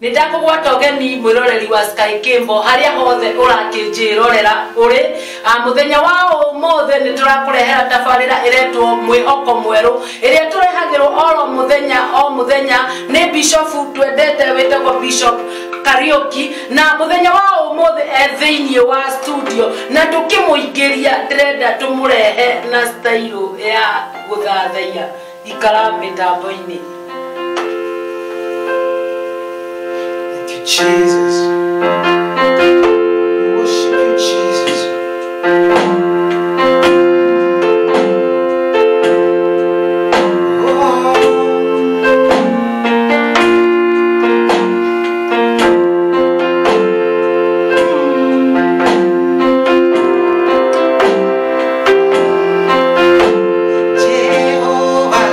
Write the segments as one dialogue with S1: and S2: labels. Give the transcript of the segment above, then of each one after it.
S1: Nĩ ndakũgwata ũgeni mwĩroreri wa Sky Cable harĩa hothe ũrakĩnjĩrorera ũrĩ. Mũthenya wa ũmũthĩ nĩ tũrakũrehera tabarĩra ĩretwo Mwĩhoko Mwerũ, ĩrĩa tũrehagĩrwo oro mũthenya o mũthenya nĩ bishofu twendete wĩtagwo Bishop Kariuki, na mũthenya wa ũmũthĩ e thĩinĩ wa studio na tũkĩmũingĩria ndĩrenda tũmũrehe na style ya gũthathaiya. Ikara mĩtambo-inĩ.
S2: Thank you, Jesus. We worship you, Jesus. Oh. Jehovah,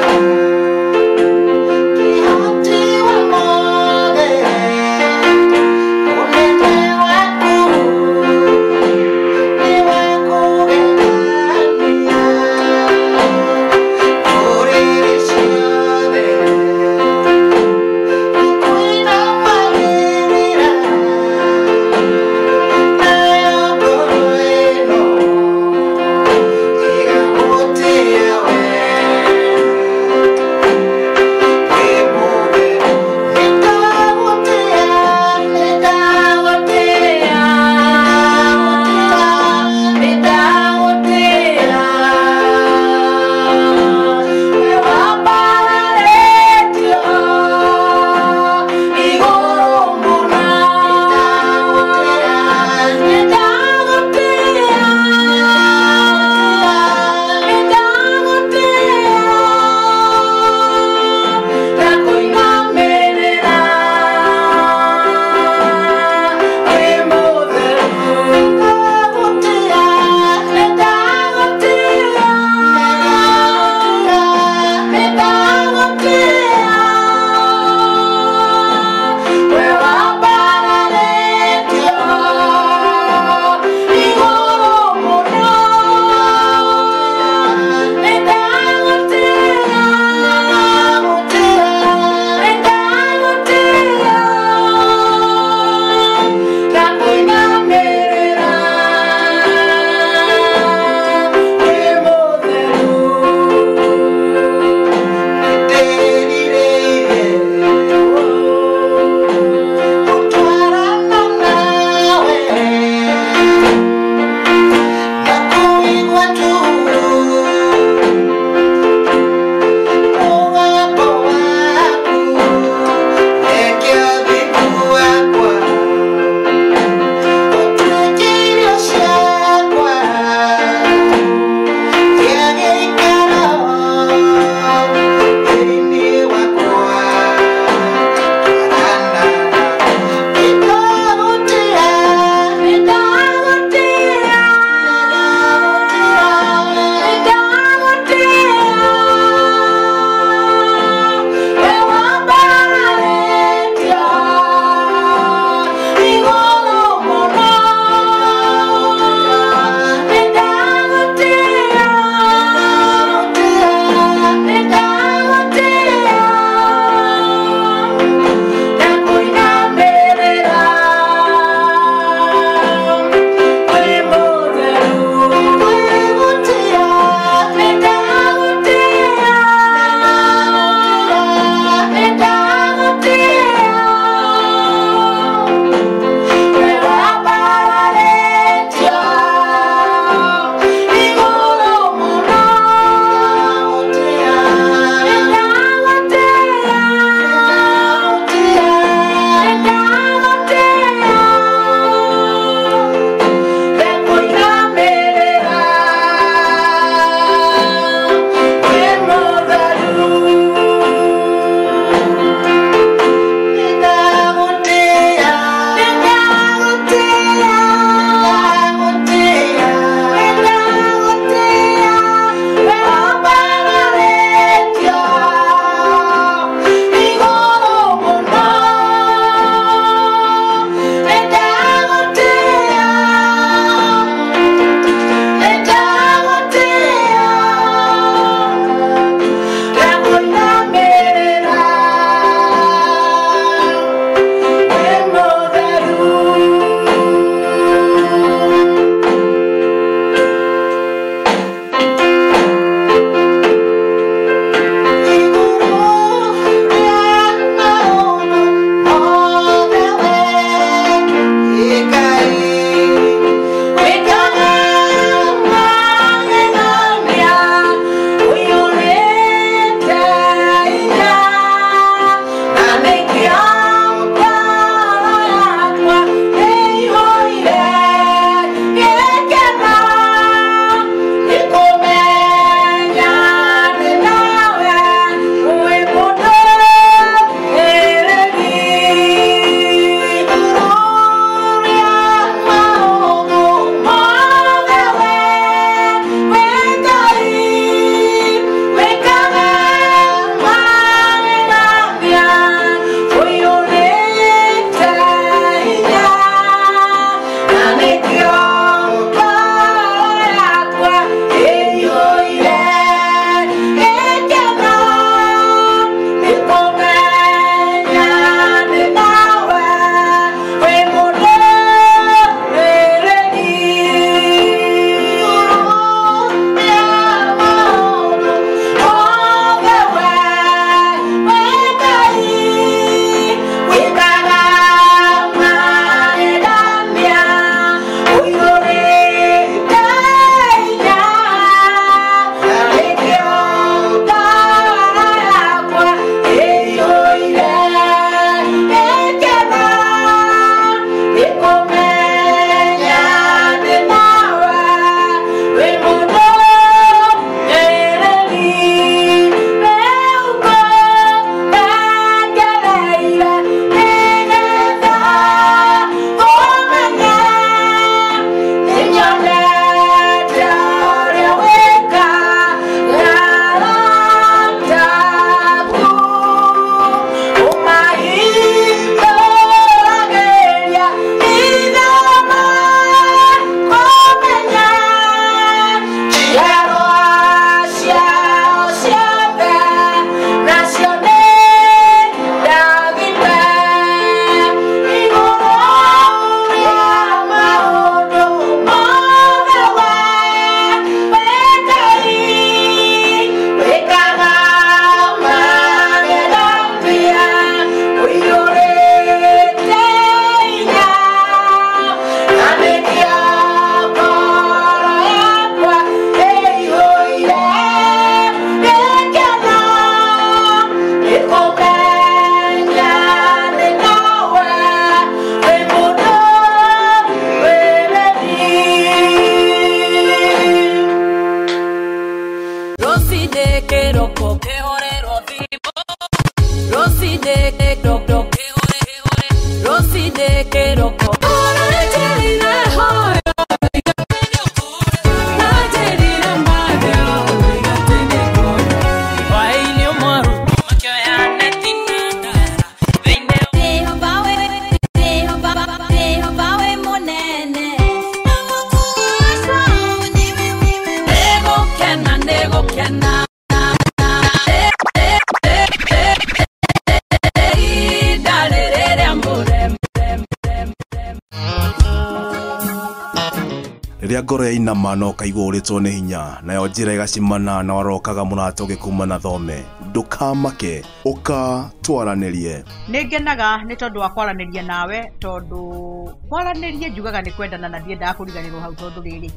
S3: Rĩrĩa ngoro yainama na ũkaigua ũrĩtwo nĩ hinya, nayo njĩra ĩgacimana na warokaga mũrata ũgĩkuma na thome, ndũkamake, ũka twaranĩrie.
S1: Nĩ ngenaga nĩ tondũ wa kwaranĩria nawe, tondũ kwaranĩria njugaga nĩ kwendana na ndiendaga kũriganĩrwo hau, tondũ rĩrĩ,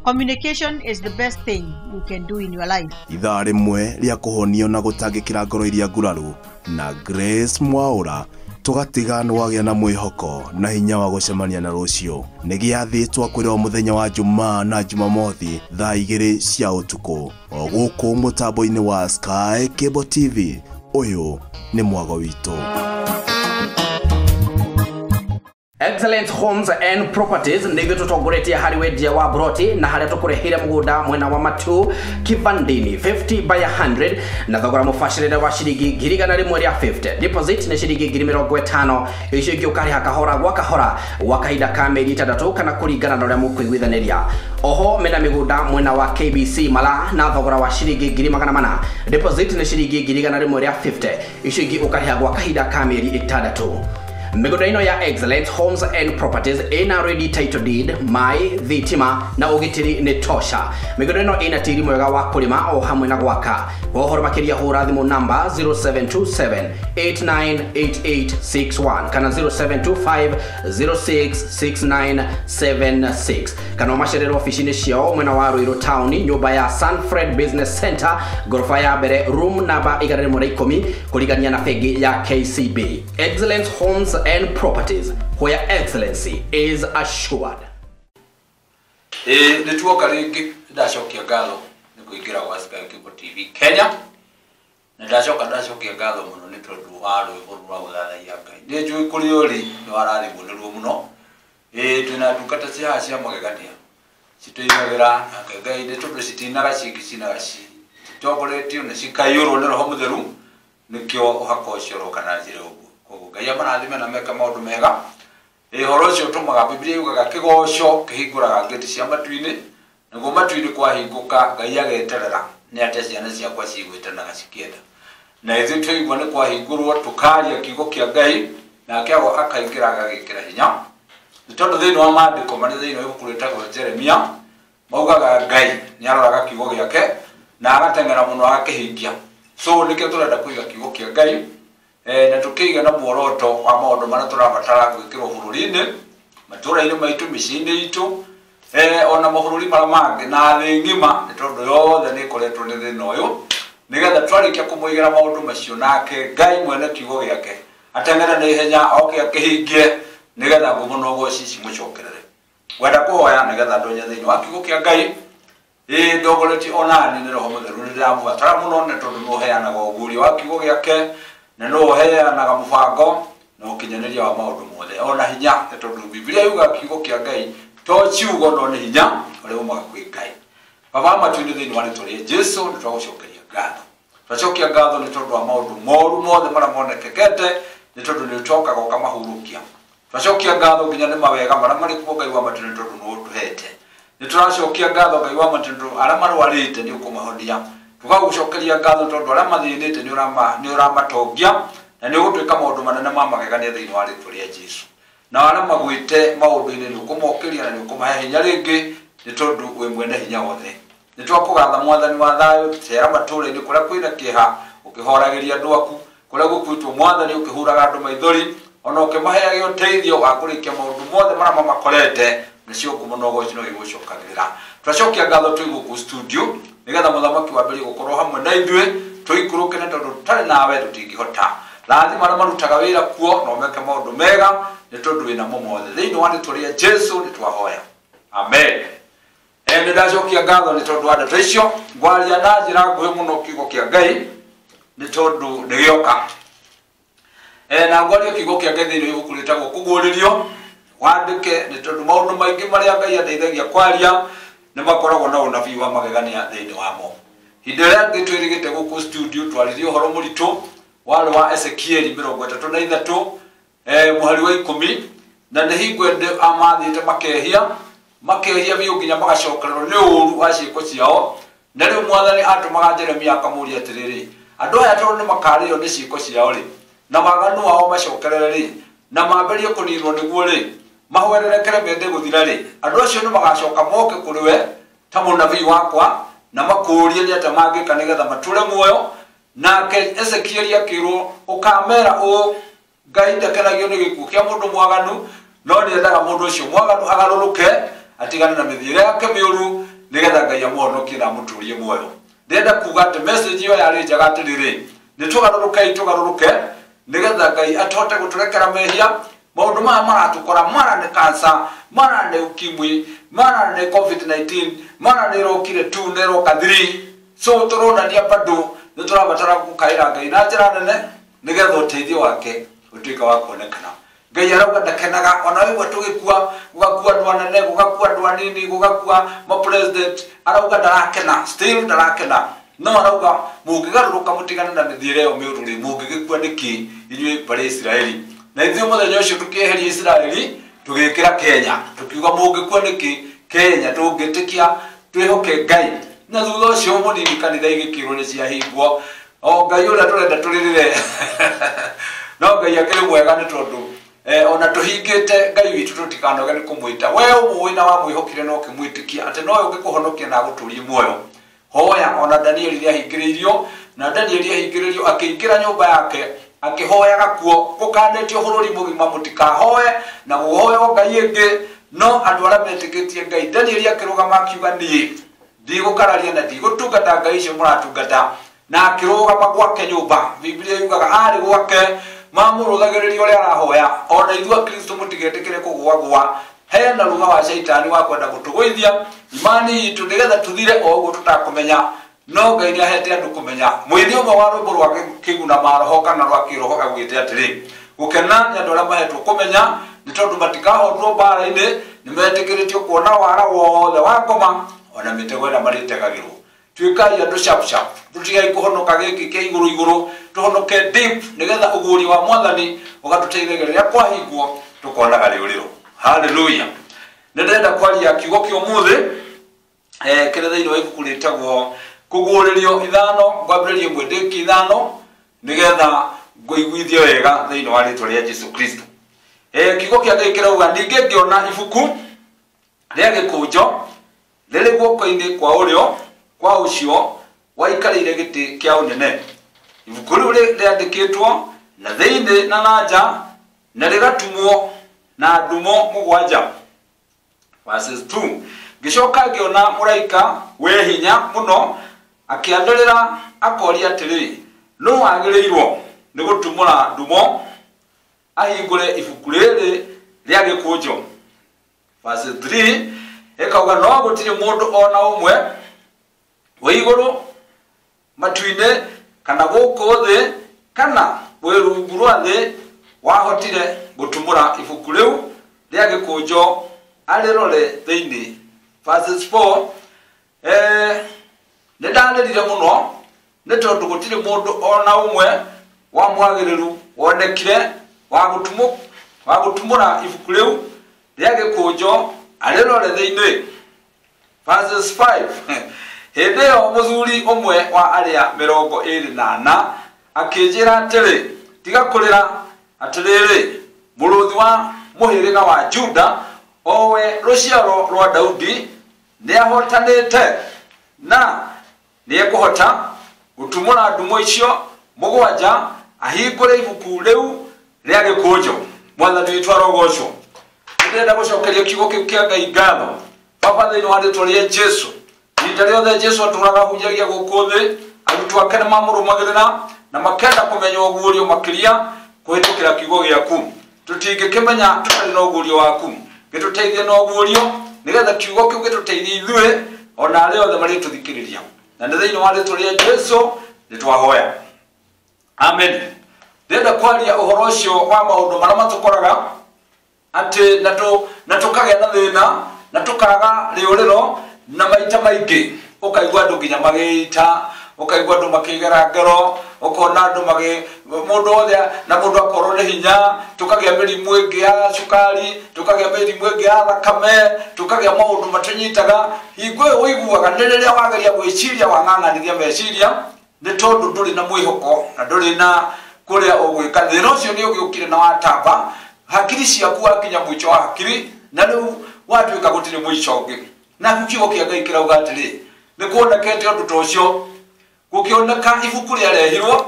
S1: communication is the best thing you can do in your life.
S3: Ithaa rĩmwe rĩa kũhonio na gũtangĩkĩra ngoro iria nguraru na Grace Mwaura, tũgatiga nĩ wagĩa na mwĩhoko na hinya wa gũcemania na rũciũ. Nĩ gĩathĩ twakwĩrwo mũthenya wa Jumaa na Jumamothi thaa 2 cia ũtukũ, o gũkũ mũtambo-inĩ wa Sky Cable TV. Ũyũ nĩ mwago witũ.
S4: Excellent Homes and Properties nĩ ithuĩ tũtongoretie harĩ wendia wa broti na harĩa tũkũrehire mũgũnda mwena wa Matu Kivandini 50 by 100 na thogora mũbacĩrĩre wa ciringi 150. Deposit nĩ ciringi 50,000, icio ingĩ ũkarĩha kahora gwa kahora gwa kahinda ka mĩeri 6 kana kũringana na ũrĩa mũkũiguithanĩria. Oho mena mĩgũnda mwena wa KBC Mala na thogora wa ciringi 400,000. Deposit nĩ ciringi 150, icio ingĩ ũkarĩha gwa kahinda ka mĩeri 6. Mĩgũnda ĩno ya Excellent Homes and Properties ĩna ready title deed, maĩ, thitima na ũgitĩri nĩ tosha. Mĩgũnda ĩno ĩna tĩri mwega wa kũrĩma o hamwe na gwaka. Kwa ũhoro makĩria hũra thimũ namba 0727 898861 kana 0725 066976 kana ũmacerere ofici-inĩ ciao mwena wa Ruiru Town, nyũmba ya Sanfred Business Center, ngoroba ya mbere, room namba 110, kũrigania na bengi ya KCB. Excellent Homes and Properties, where excellency is assured.
S5: Nĩ tuoka rĩngĩ, ndacokia ngatho nĩ kũingĩra gwa Sky Cable TV Kenya, na ndacokia ngatho mũno nĩ tondũ wa rwĩmbo rwa gũthathaiya Ngai. Nĩ njũĩ kũrĩa ũrĩ nĩ warathimwo nĩruo mũno. Twĩna ndungata cia haha cia magegania citũinagĩra, nake Ngai nĩ tondũ citinaga cingĩ cinaga citongoretio nĩ cikaiyũrwo nĩ Roho Mũtheru, nĩkĩo ũhaka ũcio ũroka na njĩra ũguo. Koguo Ngai amarathime na meke maũndũ mega. Ũhoro ũcio ũtũmaga Biblia yugaga kĩgoco kĩhingũraga ngĩti cia matu-inĩ, nĩguo matu-inĩ kwahingũka Ngai ageterera nĩ atĩa ciana ciakwa cigwĩtanaga cikĩenda. Na ithuĩ twaigua nĩ kwahingũrwo tũkaria kiugo kĩa Ngai, nake ago akaingĩra agagĩkĩra hinya. Nĩ tondũ thĩinĩ wa maandĩko marĩa thĩinĩ wa ibuku rĩtagwo Jeremia, maugaga Ngai nĩ aroraga kiugo gĩake na agateng'era mũno agakĩhingia. So nĩkĩo tũrenda kũiga kiugo kĩa Ngai, na tũkĩiga na muoroto wa maũndũ marĩa tũrabatara gwĩkĩrwo bũrũri-inĩ, matũũra-inĩ maitũ, mĩciĩ-inĩ itũ, ona mabũrũri marĩa mangĩ na thĩ ng'ima, nĩ tondũ yothe nĩ ĩkoretwo nĩ thĩna ũyũ, nĩgetha twarĩkia kũmũigĩra maũndũ macio nake Ngai mwene kiugo gĩake ateng'ere na ihenya oke akĩhingie, nĩgetha ngumo na ũgoci cimũcokerere. Wenda kũhoya nĩgetha ndonye thĩinĩ wa kiugo kĩa Ngai, ndongoretie onani nĩ Roho Mũtheru, nĩ ndĩramũbatara mũno nĩ tondũ nĩ ũheanaga ũguũrio wa kiugo gĩake, na no ũheanaga mũbango na ũkinyanĩria wa maũndũ mothe ona hinya, nĩ tondũ Biblia yugaga kiugo kĩa Ngai to ciugo no nĩ hinya ũrĩa umaga kwĩ Ngai. Baba matu-inĩ thĩinĩ wa rĩtwa rĩa Jesu nĩ twagũcokeria ngatho. Twacokia ngatho nĩ tondũ wa maũndũ moru mothe marĩa monekekete, nĩ tondũ nĩ ũcokaga ũkamahurũkia. Twacokia ngatho nginya nĩ mawega marĩa marĩ kuo Ngai wa matu, nĩ tondũ nĩ ũtũhete. Nĩ tũracokia ngatho Ngai wa matu, tondũ arĩa marwarĩte nĩ ũkũmahonia. Tũgagũcokeria ngatho tondũ arĩa mathĩnĩte nĩ ũramatongia, na nĩ ũgũtuĩka maũndũ manene ma magegania thĩinĩ wa rĩtwa rĩa Jesu. Na arĩa magwĩte maũndũ-inĩ nĩ ũkũmokĩria na nĩ ũkũmahe hinya rĩngĩ, nĩ tondũ wĩ mwene hinya wothe. Nĩ twakũgatha Mwathani wa thayũ, cera matũũra-inĩ kũrĩa kwĩna kĩeha, ũkĩhoragĩria andũ aku, kũrĩa gũkuĩtwo Mwathani ũkĩhuraga andũ maithori, ona ũkĩmaheaga ũteithio wa kũrĩkia maũndũ mothe marĩa mamakorete, nacio ngumo na ũgoci no igũcokagĩrĩra. Twacokia ngatho twĩ gũkũ studio, nĩgetha mũthamaki wambĩrĩrie gũkorwo hamwe na ithuĩ, tũikũrũke nĩ tondũ tũtarĩ nawe tũtingĩhota. Rathima arĩa marutaga wĩra kuo na ũmeke maũndũ mega, nĩ tondũ wĩ namo mothe. Thĩinĩ wa rĩtwa rĩa Jesu nĩ twahoya, amen. Nĩ ndacokia ngatho nĩ tondũ wa ndeto icio, ngwaria na njĩra nguhĩ mũno kiugo kĩa Ngai, nĩ tondũ nĩ gĩoka. Na ngwaria kiugo kĩa Ngai thĩinĩ wa ibuku rĩtagwo Kũguũrĩrio, wandĩke, nĩ tondũ maũndũ maingĩ marĩa Ngai andeithagia kwaria nĩ makoragwo na ũnabii wa magegania thĩinĩ wamo. Hĩndĩ ĩrĩa ĩngĩ twĩrĩgĩte gũkũ studio twaririe ũhoro mũritũ warĩ wa Ezekieli 33, mũhari wa 10, na nĩ hingo ĩndĩ amathiĩte makehia biũ nginya magacokererwo nĩ ũũru wa ciĩko ciao. Na rĩu Mwathani atũmaga Jeremia akamũũria atĩrĩrĩ, andũ aya tondũ nĩ makarĩo nĩ ciĩko ciao rĩ, na waganu wao macokerere rĩ, na mambĩrĩrie kũninwo nĩguo rĩ, Mahwererekere mende guthira ri andu acio ni magacoka moke kuri we ta munabii wakwa na makurie ni ata mangika nigetha mature muoyo. Nake Ezekieli akirwo ukamera u Ngai ndakenagio ni gikuũ kia mundu mwaganu, no niendaga mundu ucio mwaganu agaruruke atigane na mithiire yake miuru nigetha Ngai amuhonokie na amuturie muoyo. Ndĩrenda kuga atĩ message ĩyo yarĩ njega atĩrĩrĩ, nĩ tũgarũrũkei tũgarũrũke nigetha Ngai atote gũtũrekera mehia. Maũndũ maya maratũkora, mara nĩ cancer, mara nĩ ukimwi, mara nĩ COVID-19, mara nĩ ĩrokire 2 nĩ ĩroka 3. So tũronania bado nĩ tũrabatara gũkaĩra Ngai na njĩra nene nigetha ũteithio wake ũtuĩke wa kuonekana. Ngai arauga ndakenaga ona waigua tũgĩkua, gũgakua andũ anene, gũgakua andũ anini, gũgakua ma-president, arauga ndarakena, still ndarakena. No arauga mũngĩgarũrũka mũtigane na mĩthiĩre ĩyo mĩũru rĩ, mũngĩgĩkua nĩkĩ inyuĩ mbarĩ ya Isiraeli? Na ithuĩ mũthenya ũcio tũkĩeheria Isiraeli tũgĩkĩra Kenya, tũkiuga mũngĩkua nĩkĩ Kenya, tũngĩtĩkia twĩhoke Ngai. Na thutha ũcio mũnini kanitha igĩkĩrwo nĩ ciahingwo, o Ngai ũrĩa tũrenda tũrĩrĩre. No Ngai akĩrĩ mwega nĩ tondũ ona tũhingĩte Ngai witũ tũtikanoge nĩ kũmwĩta. We ũmũĩ na wamwĩhokire na ũkĩmwĩtĩkia atĩ nowe ũngĩkũhonokia na agũtũrie muoyo. Hoya ona Danieli nĩahingĩrĩirio, na Danieli ahingĩrĩirio akĩingĩra nyũmba yake akĩhoyaga kuo, gũkanĩtio bũrũri mũgima mũtikahoe na gũhoywo Ngai ĩngĩ, no andũ arĩa metĩkĩtie Ngai. Danieli akĩrũgama akiuga niĩ ndigũkararia na ndigũtungata Ngai icio mũratungata, na akĩrũgama gwake nyũmba. Biblia yugaga arĩ gwake mamũrũthagĩrĩria ũrĩa arahoya. Ona ithuĩ Akristo mũtigetĩkĩre kũgũagũa, hena rũga wa caitani wa kwenda gũtũgũithia imani itũ nĩgetha tũthire o ũguo tũtakũmenya. No Ngai nĩahete andũ kũmenya. Mũini ũmwe wa rwĩmbo rwa kĩguna maroho kana rwa kĩroho augĩte atĩrĩ, gũkena nĩ andũ arĩa mahetwo kũmenya, nĩ tondũ matikahotwo mbara-inĩ, nĩ metĩkĩrĩtio kuona wara wothe wa ngoma ona mĩtego ĩrĩa marĩtegagĩrwo. Tuĩkai andũ sharp sharp, tũtigai kũhonoka gĩkĩ kĩa igũrũ igũrũ, tũhonoke deep nĩgetha ũguũrio wa Mwathani ũgatũteithagia rĩrĩa kwahingwo tũkonaga rĩũrĩro. Hallelujah. Nĩ ndĩrenda kwaria kiugo kĩa ũmũthĩ kĩrĩ thĩinĩ wa ibuku rĩtagwo Kũguũrĩrio 5, ngwambĩrĩrie 1 ndĩkie 5 nĩgetha ngũiguithie wega thĩinĩ wa rĩtwa rĩa Jesu Kristo. Kiugo kĩa Ngai kĩrauga, ningĩ ngĩona ibuku rĩa gĩkũnjo rĩrĩ guoko-inĩ kwa ũrĩo kwa ũcio waikarĩire gĩtĩ kĩa ũnene. Ibuku rĩu rĩandĩkĩtwo na thĩinĩ na na nja na rĩgatumwo na ndumo 7. Verses 2. Ngĩcoka ngĩona mũraika wĩ hinya mũno akĩanĩrĩra akoria atĩrĩ, nũ wagĩrĩirwo nĩ gũtumũra ndumo ahingũre ibuku rĩrĩ rĩa gĩkũnjo? Verse 3 ĩkauga, no gũtirĩ mũndũ ona ũmwe wĩ igũrũ matu-inĩ kana gũkũ thĩ kana wĩ rungu rwa thĩ wahotire gũtumũra ibuku rĩu rĩa gĩkũnjo arĩrore thĩinĩ. Verses 4, nĩ ndarĩrire mũno nĩ tondũ gũtirĩ mũndũ ona ũmwe wa mwagĩrĩru wonekire wa gũtumũra ibuku rĩu rĩa gĩkũnjo arĩrore thĩinĩ. Verses 5, hĩndĩ ĩyo mũthuri ũmwe wa arĩa 24 akĩnjĩra atĩrĩ, tiga kũrĩra, atĩrĩrĩ, mũrũthi wa mũhĩrĩga wa Juda owe rũciaro rwa Daudi nĩahotanĩte na nĩekũhota gũtumũra ndumo icio 7 ahingũre ibuku rĩu rĩa gĩkũnjo. Mwathani witũ arogocwo. Ndĩrenda gũcokeria kiugo kĩu kĩa Ngai ngatho. Baba, thĩinĩ wa rĩtwa rĩa Jesu, ihinda rĩothe Jesu atũraga ahunjagia gũkũ thĩ, arutwo ake nĩmamũrũmagĩrĩra na makenda kũmenya ũguũrio makĩria kũhĩtũkĩra kiugo gĩaku. Tũtingĩkĩmenya tũtarĩ na ũguũrio waku. Gĩtũteithie na ũguũrio nĩgetha kiugo kĩu gĩtũteithie ithuĩ ona arĩa othe marĩtũthikĩrĩria. Na nĩ thĩinĩ wa rĩtwa rĩa Jesu nĩtwahoya. Amen. Ndĩrenda kwaria ũhoro ũcio wa maũndũ marĩa matũkoraga atĩ na tũkagĩa na thĩna na tũkaga rĩũrĩro, na maita maingĩ ũkaigua andũ nginya magĩita, ũkaigua andũ makĩgera ngero, ũkona andũ mũndũ wothe na mũndũ akorwo nĩ hinya, tũkagĩa mĩrimũ ĩngĩ ya cukari, tũkagĩa mĩrimũ ĩngĩ ya thakame, tũkagĩa maũndũ matũnyitaga. Hingo ĩyo ũiguaga nĩ rĩrĩa wageria gwĩciria wang'ang'anithia meciria nĩ tondũ ndũrĩ na mwĩhoko na ndũrĩ na kũrĩa ũgwĩka. Thĩna ũcio nĩ ũgĩũkire na watamba, Hakiri ciaku wakinya mũico wa hakiri na rĩu watuĩka gũtirĩ mũico ũngĩ. Na kiugo kĩa Ngai kĩrauga atĩrĩ, nĩ kuonekete ũndũ ta ũcio, gũkĩoneka ibuku rĩarehirwo,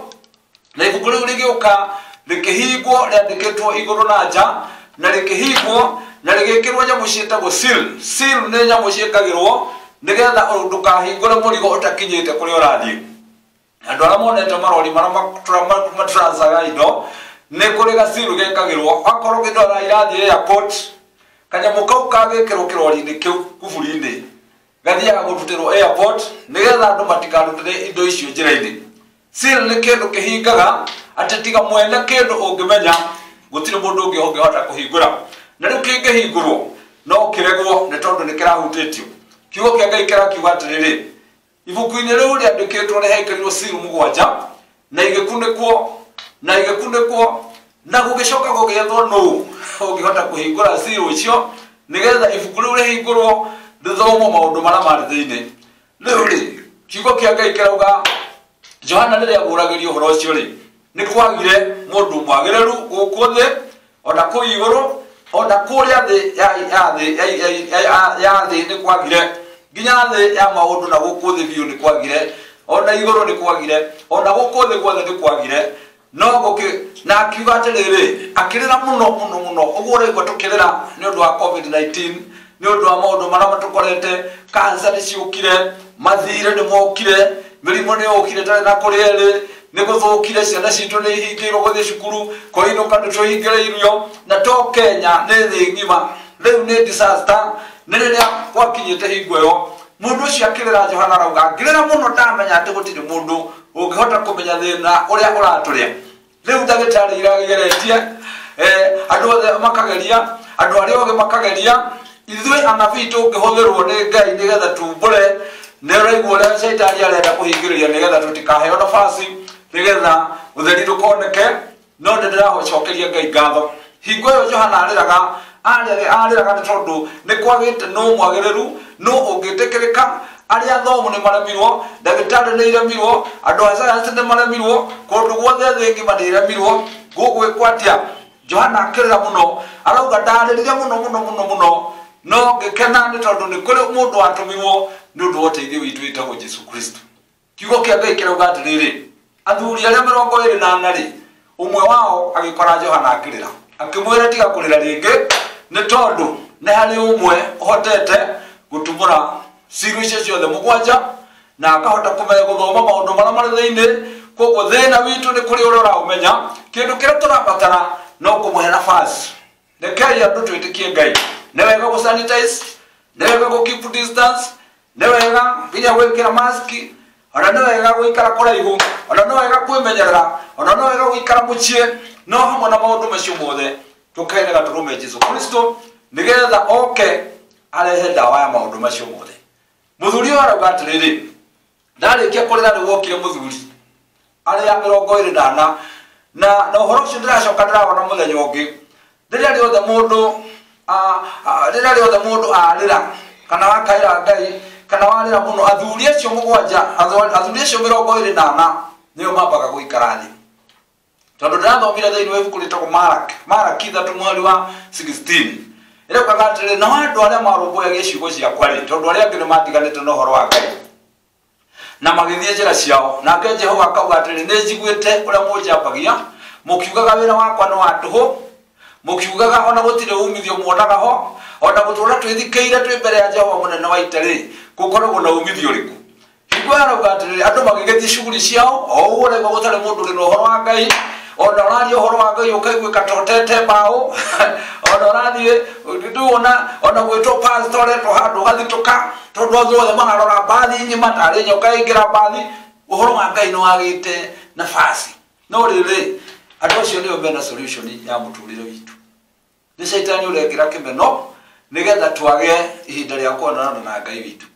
S5: na ibuku rĩu rĩgĩũka rĩkĩhingwo, rĩandĩkĩtwo igũrũ na nja, na rĩkĩhingwo na rĩgĩkĩrwo nyamũ ciĩtagwo seal. Seal nĩ nyamũ ciĩkagĩrwo nĩgetha ndũkahingũre mũrigo ũtakinyĩte kũrĩa ũrathiĩ. Andũ arĩa monete marori marĩa matransaga indo, nĩ kũrĩ gaciru gekagĩrwo, akorwo kĩndũ irathiĩ airport, kanyamũ kau kagĩkĩrwo kĩrori-inĩ kĩu kuburi-inĩ, gathiaga gũrutĩrwo airport nĩgetha andũ matikarutĩre indo icio njĩra-inĩ. Seal nĩ kĩndũ kĩhingaga atĩ tiga mwene kĩndũ ũngĩmenya gũtirĩ mũndũ ũngĩ ũngĩhota kũhingũra. Na rĩu kĩngĩhingũrwo no kĩregwo nĩ tondũ nĩ kĩrahutĩtio. Kiugo kĩa Ngai kĩrakiuga atĩrĩrĩ, ibuku-inĩ rĩu rĩandĩkĩtwo nĩ hekĩrirwo seal mũgwanja, na igĩkunĩkwo, na igĩkunĩkwo, na gũgĩcoka gũgĩethwo nũũ ũngĩhota kũhingũra seal icio nĩgetha ibuku rĩu rĩhingũrwo rĩthomwo maũndũ marĩa marĩ thĩinĩ. Rĩu rĩ, kiugo kĩa Ngai kĩrauga Johana rĩrĩa agũragĩrio ũhoro ũcio rĩ, nĩ kwagire mũndũ mwagĩrĩru gũkũ thĩ, ona kũu igũrũ, ona kũrĩa thĩ ya thĩ nĩ kwagire, nginya thĩ ya maũndũ na gũkũ thĩ biũ nĩ kwagire, ona igũrũ nĩ kwagire, ona gũkũ thĩ guothe nĩ kwagire. No gũkĩ na akiuga atĩrĩrĩ, akĩrĩra mũno mũno mũno, ũguo ũraigua tũkĩrĩra nĩ ũndũ wa COVID-19, nĩ ũndũ wa maũndũ marĩa matũkorete, cancer nĩ ciũkire, mathirĩ nĩ mokire, mĩrimũ nĩ yũkire tarĩ na kũrĩa ĩrĩ, nĩ gũthũkire, ciana citũ nĩ ihingĩirwo gũthiĩ cukuru, kũinũka nĩ tũhingĩrĩirio, na to Kenya nĩ thĩ ng'ima. Rĩu nĩ disaster. Nĩ rĩrĩa gwakinyĩte hingo ĩyo, mũndũ ũcio akĩrĩra Johana arauga, ngĩrĩra mũno ndamenya atĩ gũtirĩ mũndũ ũngĩhota kũmenya thĩna ũrĩa ũratũrĩa. Rĩu ndagĩtarĩ irageretie, andũ othe makageria, andũ arĩa othe makageria, ithuĩ anabii tũngĩhũthĩrwo nĩ Ngai nĩgetha tumbũre, nĩ ũraigua ũrĩa caitani arenda kũhingĩrĩria nĩgetha tũtikaheo nafasi, nĩgetha ũtheri ndũkoneke. No nĩ ndĩracokeria Ngai ngatho. Hingo ĩyo Johana arĩraga, arĩraga nĩ tondũ nĩ kwagĩte nũ mwagĩrĩru, nũ ũngĩtĩkĩrĩka. Arĩa athomu nĩ maremirwo, ndagĩtarĩ nĩ iremirwo, andũ a sayansi nĩ maremirwo, kũndũ guothe thĩ ng'ima nĩ iremirwo. Gũgwĩkwo atĩa? Johana akĩrĩra mũno, arauga ndarĩrire mũno mũno mũno mũno, no ngĩkena nĩ tondũ nĩ kũrĩ mũndũ watũmirwo nĩ ũndũ wa ũteithio witũ wĩtagwo Jesũ Kristo. Kiugo kĩa Ngai kĩrauga atĩrĩrĩ, athuri arĩa 24 rĩ, ũmwe wao agĩkora Johana akĩrĩra, akĩmwĩra tiga kũrĩra rĩngĩ, nĩ tondũ nĩ harĩ ũmwe ũhotete gũtumũra ciru icio ciothe mũgwanja, na akahota kũmenya gũthoma maũndũ marĩa marĩ thĩinĩ. Koguo thĩna witũ nĩ kũrĩ ũrĩa ũraũmenya. Kĩndũ kĩrĩa tũrabatara no kũmũhe nafasi. Rekei andũ twĩtĩkie Ngai. Nĩ wega gũ sanitize, nĩ wega gũ keep distance, nĩ wega nginya gwĩkĩra mask, ona nĩ wega gũikara kũraihu, ona nĩ wega kwĩmenyerera, ona nĩ wega gũikara mũciĩ. No hamwe na maũndũ macio mothe tũkainaga tũrũme Jesũ Kristo nĩgetha oke arehe ndawa ya maũndũ macio mothe. Mũthuri ũyũ arauga atĩrĩrĩ, ndarĩkia kũrĩra nĩ wokire mũthuri arĩa 24, na ũhoro ũcio ndĩracoka ndĩrawona mũthenya ũngĩ. Rĩrĩa rĩothe mũndũ rĩrĩa rĩothe mũndũ arĩra kana wakaĩra Ngai kana warĩra mũno, athuri acio mũgwanja, athuri acio 24 nĩo mambaga gũikara thĩ. Tondũ ndĩrathomire thĩinĩ wa ibuku rĩtagwo Maraki 3 mweri wa 16, ĩraugaga atĩrĩrĩ, nao andũ arĩa marũmbũyagia ciugo ciakwa rĩ, tondũ arĩa angĩ nĩ matiganĩte na ũhoro wa Ngai na magĩthiĩ njĩra ciao, nake Jehova akauga atĩrĩrĩ, nĩ njiguĩte ũrĩa mũnjambagia, mũkiugaga wĩra wakwa nĩ wa tũhũ, mũkiugaga ona gũtirĩ umithio muonaga ho, ona gũtũũra twĩthikĩire twĩ mbere ya Jehova mũnene wa ita rĩ, gũkoragwo na umithio ũrĩkũ? Hingo arauga atĩrĩrĩ, andũ magĩgĩthiĩ shughuli ciao, o ũguo ũraigua gũtarĩ mũndũ ũrĩ na ũhoro wa Ngai, ona ũraria ũhoro wa Ngai ũkaiguĩka ta ũtete mbaũ, ona ũrathiĩ ndũona ona gwĩtwo pastor ũretwo handũ ũgathitũka, tondũ andũ othe mararora mbathi ng'ima tarĩ nyoka yaingĩra mbathi. Ũhoro wa Ngai nĩ wagĩte nafasi. No rĩrĩ, andũ acio nĩo mena solution ya mũtũrĩre witũ. Nĩ caitani ũrekĩra kĩmeno nĩgetha twage ihinda rĩa kuonana na Ngai witũ.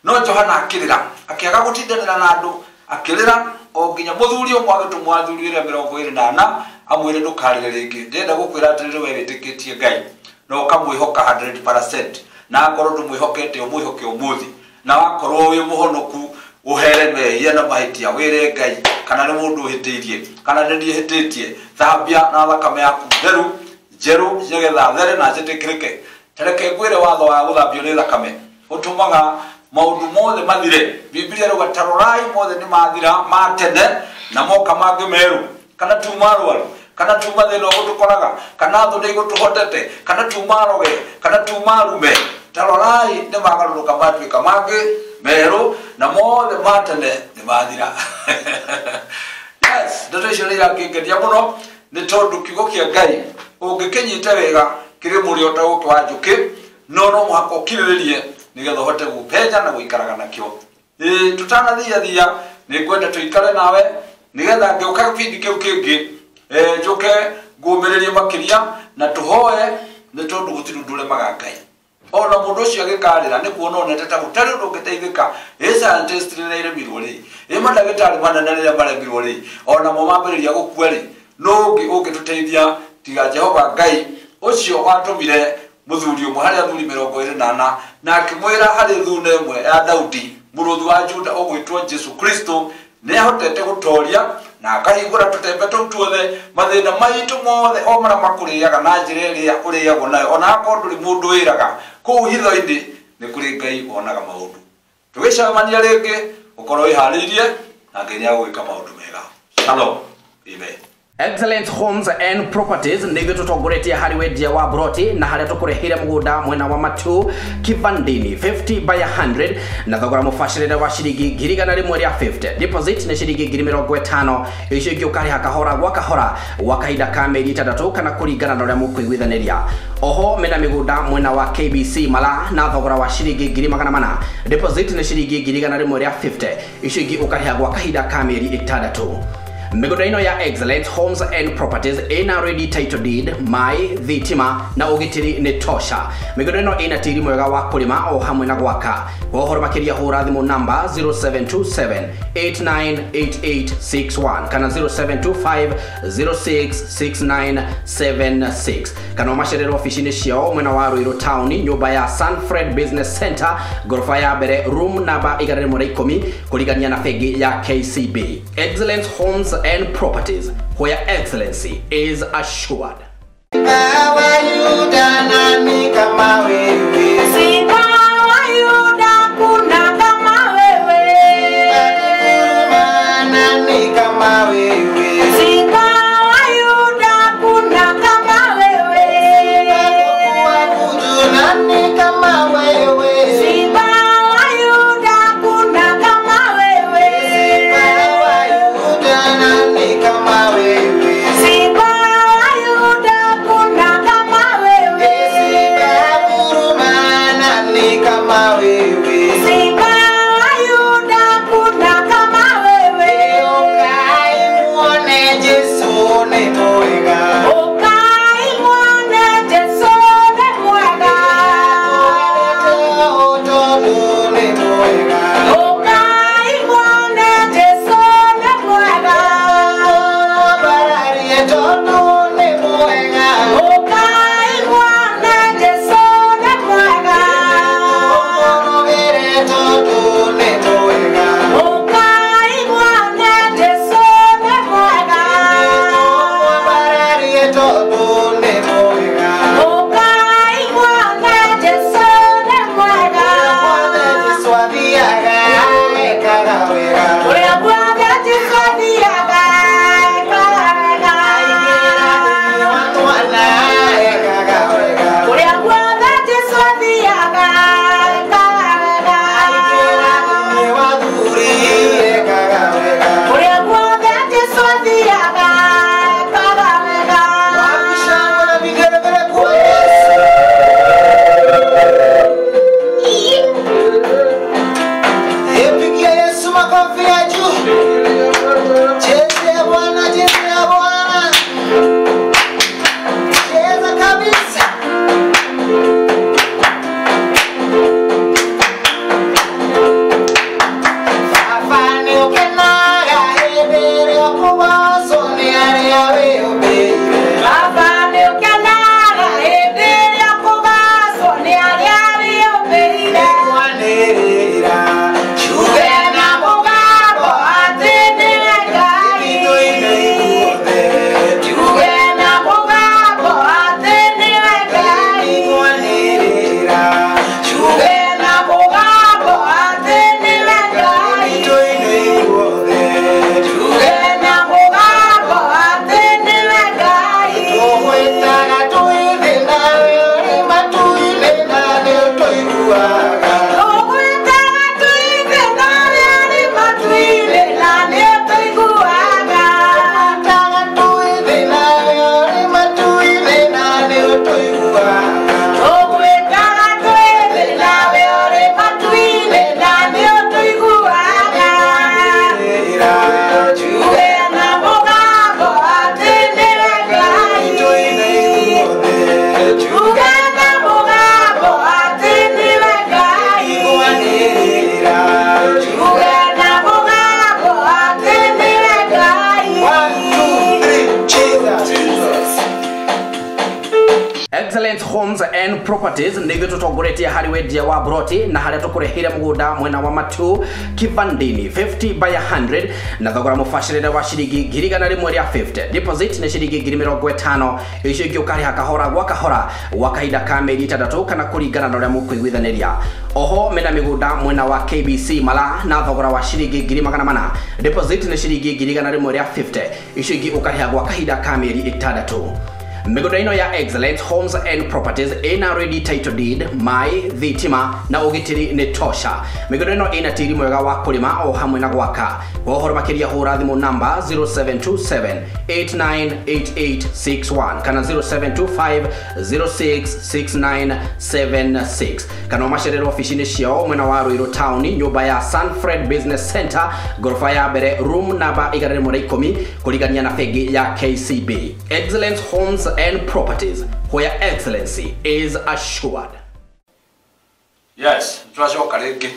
S5: No Johana akĩrĩra, akĩaga gũtindanĩra na andũ, akĩrĩra o nginya mũthuri ũmwe agĩtũmwo athuri arĩa 24 amwĩre ndũkarĩre rĩngĩ. Ndĩrenda gũkwĩra atĩrĩrĩ, we wĩtĩkĩtie Ngai na ũkamwĩhoka 100%, na akorwo ndũmwĩhokete ũmwĩhoke ũmũthĩ, na wakorwo wĩ mũhonoku ũhere mehia na mahĩtia, wĩre Ngai kana nĩ mũndũ ũhĩtĩirie kana nĩ niĩ hĩtĩtie, thambia na thakame yaku theru, njerũ nĩgetha there na njĩtĩkĩrĩke. Tareke ngwĩre watho wa gũthambio nĩ thakame ũtũmaga maũndũ mothe mathire. Bibilia ĩrauga tarorai mothe nĩ mathira ma tene na moka mangĩ merũ, kana tuma rwaru, kana tuma thĩna ũgũtũkoraga, kana thũ nĩ igũtũhotete, kana tuma roge, kana tuma rume. Tarorai nĩ magarũrũka matuĩka mangĩ merũ na mothe ma tene nĩ mathira. Yes, ndeto icio nĩ irakĩngeria mũno nĩ tondũ kiugo kĩa Ngai ũngĩkĩnyita wega kĩrĩ mũrĩo ta ũkĩ wa njũkĩ, no no mũhaka ũkirĩrĩrie nĩgetha ũhote gũpenya na gũikaraga nakĩo. Tũtanathiathia nĩ ngwenda tũikare nawe nĩgetha ngĩũka gĩbindi kĩu kĩngĩ njoke ngũmĩrĩrie makĩria na tũhoe nĩ tondũ gũtirĩ ũndũ ũremaga Ngai. Ona mũndũ ũcio agĩkarĩra nĩ kuona onete ta gũtarĩ ũndũ ũngĩteithĩka. Ĩ scientist rĩrĩa iremirwo rĩ, ĩ mandagĩtarĩ manene rĩrĩa maremirwo rĩ, ona mo mambĩrĩria gũkua rĩ, nũ ũngĩ ũngĩtũteithia tiga Jehova Ngai ũcio watũmire mũthuri ũmwe harĩ athuri 24 na akĩmwĩra harĩ thuna ĩmwe ya Daudi mũrũthi wa Juda ũgwĩtwo Jesu Kristo nĩ ahotete gũtoria na akahingũra tũtembe tũu tuothe mathĩna maitũ mothe o marĩa makũrĩaga na njĩra ĩrĩa ũrĩagwo nayo, ona akorwo ndũrĩ mũndũ wĩraga kũu hitho-inĩ nĩ kũrĩ Ngai wonaga maũndũ. Tũgĩcemania rĩngĩ ũkorwo wĩharĩirie na Ngai nĩ agũgwĩka maũndũ mega. Shalom. Amen.
S4: Excellent Homes and Properties nĩ ithuĩ tũtongoretie harĩ wendia wa broti na harĩa tũkũrehire mũgũnda mwena wa Matu Kivandini 50 by 100 na thogora mũbacĩrĩre wa ciringi 150. Deposit nĩ ciringi 50,000, icio ingĩ ũkarĩha kahora gwa kahora gwa kahinda ka mĩeri 6 kana kũringana na ũrĩa mũkũiguithanĩria. Oho mena mĩgũnda mwena wa KBC Mala na thogora wa ciringi 400,000. Deposit nĩ ciringi 150, icio ingĩ ũkarĩha gwa kahinda ka mĩeri 6. Mĩgũnda ĩno ya Excellent Homes and Properties ĩna ready title deed, maĩ, thitima na ũgitĩri nĩ tosha. Mĩgũnda ĩno ĩna tĩri mwega wa kũrĩma o hamwe na gwaka. Kwa ũhoro makĩria hũra thimũ namba 0727 898861 kana 0725 066976 kana ũmacerere ofici-inĩ ciao mwena wa Ruiru Town, nyũmba ya Sanfred Business Center, ngoroba ya mbere, room namba 110 kũrigania na bengi ya KCB. Excellent Homes and Properties, where excellency is assured.
S1: Simba wa Yuda kuna
S4: Excellent Homes and Properties nĩ ithuĩ tũtongoretie harĩ wendia wa broti na harĩa tũkũreheire mũgũnda mwena wa Matu Kivandini 50 by 100 na thogora mũbacĩrĩre wa ciringi 150,000. Deposit nĩ ciringi 50,000, icio ingĩ ũkarĩha kahora gwa kahora gwa kahinda ka mĩeri 6 kana kũringana na ũrĩa mũkũiguithanĩria. Oho mena mĩgũnda mwena wa KBC Mala na thogora wa ciringi 400,000. Deposit nĩ ciringi 150,000, icio ingĩ ũkarĩha gwa kahinda ka mĩeri 6. Mĩgũnda ĩno ya Excellent Homes and Properties ĩna ready title deed, maĩ, thitima na ũgitĩri nĩ tosha. Mĩgũnda ĩno ĩna tĩri mwega wa kũrĩma o hamwe na gwaka. Kwa ũhoro makĩria hũra thimũ namba 0727 898861 kana 0725 066976 kana ũmacerere ofici-inĩ ciao mwena wa Ruiru Town, nyũmba ya Sanfred Business Center, ngoroba ya mbere, room namba 110, kũrigania na bengi ya KCB. Excellent Homes and Properties, where excellency is assured.
S5: Yes, twacoka rĩngĩ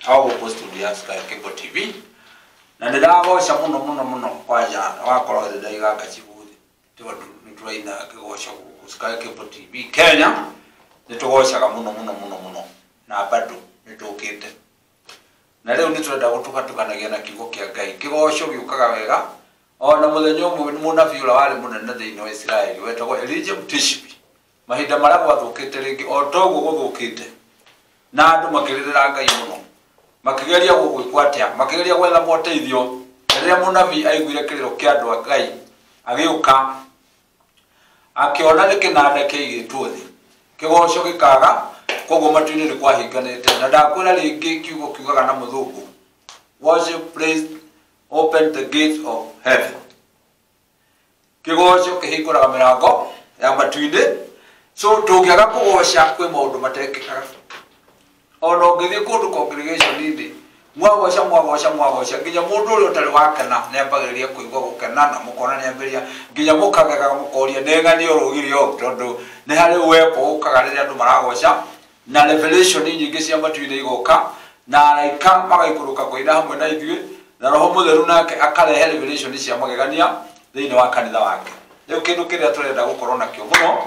S5: hau gũkũ studio ya Sky Cable TV na ndĩragoca mũno mũno mũno kwanja wakorwo ndĩraiga ngacibuthi tondũ nĩ tũraina kĩgoco gũkũ Sky Cable TV Kenya, nĩ tũgocaga mũno mũno mũno mũno na bado nĩ tũkĩte na rĩu nĩ tũrenda gũtukatukanagia na kiugo kĩa Ngai. Kĩgoco gĩũkaga wega. Ona mũthenya ũmwe mũnabii ũrĩa warĩ mũnene thĩinĩ wa Isiraeli wetagwo Elijah Mtishbi, mahinda marĩa gwathũkĩte rĩngĩ o toguo gũthũkĩte na andũ makĩrĩrĩra Ngai mũno, makĩgeria gũgwĩkwo atĩa, makĩgeria gwetha moteithio. Rĩrĩa mũnabii aiguire kĩrĩro kĩa andũ a Ngai agĩũka akĩona nĩ kĩnanda kĩigĩtwo thĩ, kĩgoco gĩkaga, koguo matu-inĩ nĩ kwahinganĩte. Na ndakwĩra rĩngĩ kiugo kiugaga na mũthũngũ, worship, praise, open the gates of heaven. Kĩgoco kĩhingũraga mĩrango ya matu-inĩ. So tũngĩaga kũgoca kwĩ maũndũ matekĩkaga. Ona ũngĩthiĩ kũndũ congregation-inĩ, mwagoca mwagoca mwagoca nginya mũndũ ũrĩa ũtarĩ wakena nĩambagĩrĩria kũigua gũkena na mũkona nĩambĩrĩria nginya mũkagegaga mũkoria nĩ ng'ani ũrũgire ũũ, tondũ nĩ harĩ uwepo ũkaga rĩrĩa andũ maragoca na revelation nyingĩ cia matu-inĩ igoka na araika magaikũrũka kũina hamwe na ithuĩ na Roho Mũtheru nake akarehe revelation cia magegania thĩinĩ wa kanitha wake. Rĩu kĩndũ kĩrĩa tũrenda gũkorwo nakĩo mũno